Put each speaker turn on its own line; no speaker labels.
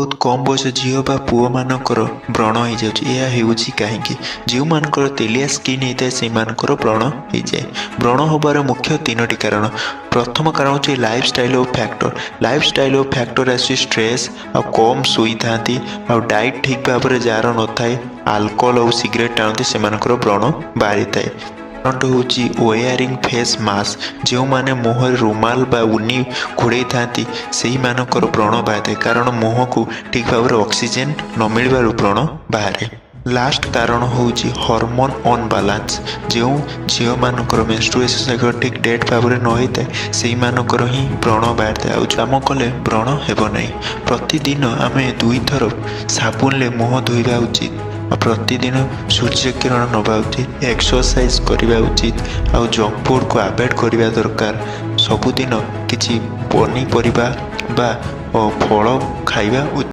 ବହୁତ କମ୍ ବୟସ ଝିଅ ବା ପୁଅମାନଙ୍କର ବ୍ରଣ ହେଇଯାଉଛି। ଏହା ହେଉଛି କାହିଁକି? ଯେଉଁମାନଙ୍କର ତେଲିଆ ସ୍କିନ୍ ହେଇଥାଏ, ସେଇମାନଙ୍କର ବ୍ରଣ ହେଇଯାଏ। ବ୍ରଣ ହେବାର ମୁଖ୍ୟ ତିନୋଟି କାରଣ। ପ୍ରଥମ କାରଣ ହେଉଛି ଲାଇଫଷ୍ଟାଇଲ୍ ଓ ଫ୍ୟାକ୍ଟର। ଲାଇଫଷ୍ଟାଇଲ୍ ଓ ଫ୍ୟାକ୍ଟର ଆସୁଛି ଷ୍ଟ୍ରେସ୍ ଆଉ କମ୍ ଶୋଇଥାନ୍ତି ଆଉ ଡାଏଟ୍ ଠିକ୍ ଭାବରେ ଯାହାର ନଥାଏ, ଆଲକୋହଲ ଆଉ ସିଗାରେଟ୍ ଟାଣନ୍ତି, ସେମାନଙ୍କର ବ୍ରଣ ବାହାରିଥାଏ। କାରଣଟି ହେଉଛି ୱେୟାରିଂ ଫେସ୍ ମାସ୍କ। ଯେଉଁମାନେ ମୁହଁରେ ରୁମାଲ ବା ଉନି ଘୋଡ଼େଇଥାନ୍ତି, ସେଇମାନଙ୍କର ବ୍ରଣ ବାହାରିଥାଏ, କାରଣ ମୁହଁକୁ ଠିକ୍ ଭାବରେ ଅକ୍ସିଜେନ୍ ନ ମିଳିବାରୁ ବ୍ରଣ ବାହାରେ। ଲାଷ୍ଟ କାରଣ ହେଉଛି ହରମୋନ୍ ଅନବାଲାନ୍ସ। ଯେଉଁ ଝିଅମାନଙ୍କର ମେନ୍ଷ୍ଟ୍ରୁଏସନ୍ ସାଇକେଲ୍ ଠିକ୍ ଡେଟ୍ ଭାବରେ ନ ହେଇଥାଏ, ସେଇମାନଙ୍କର ହିଁ ବ୍ରଣ ବାହାରିଥାଏ। ଆଉ କାମ କଲେ ବ୍ରଣ ହେବ ନାହିଁ। ପ୍ରତିଦିନ ଆମେ ଦୁଇଥର ସାବୁନରେ ମୁହଁ ଧୋଇବା ଉଚିତ ଆଉ ପ୍ରତିଦିନ ସୂର୍ଯ୍ୟ କିରଣ ନେବା ଉଚିତ, ଏକ୍ସରସାଇଜ୍ କରିବା ଉଚିତ ଆଉ ଜଙ୍କ ଫୁଡ଼କୁ ଆଭଏଡ଼ କରିବା ଦରକାର। ସବୁଦିନ କିଛି ପନିପରିବା ବା ଫଳ ଖାଇବା ଉଚିତ।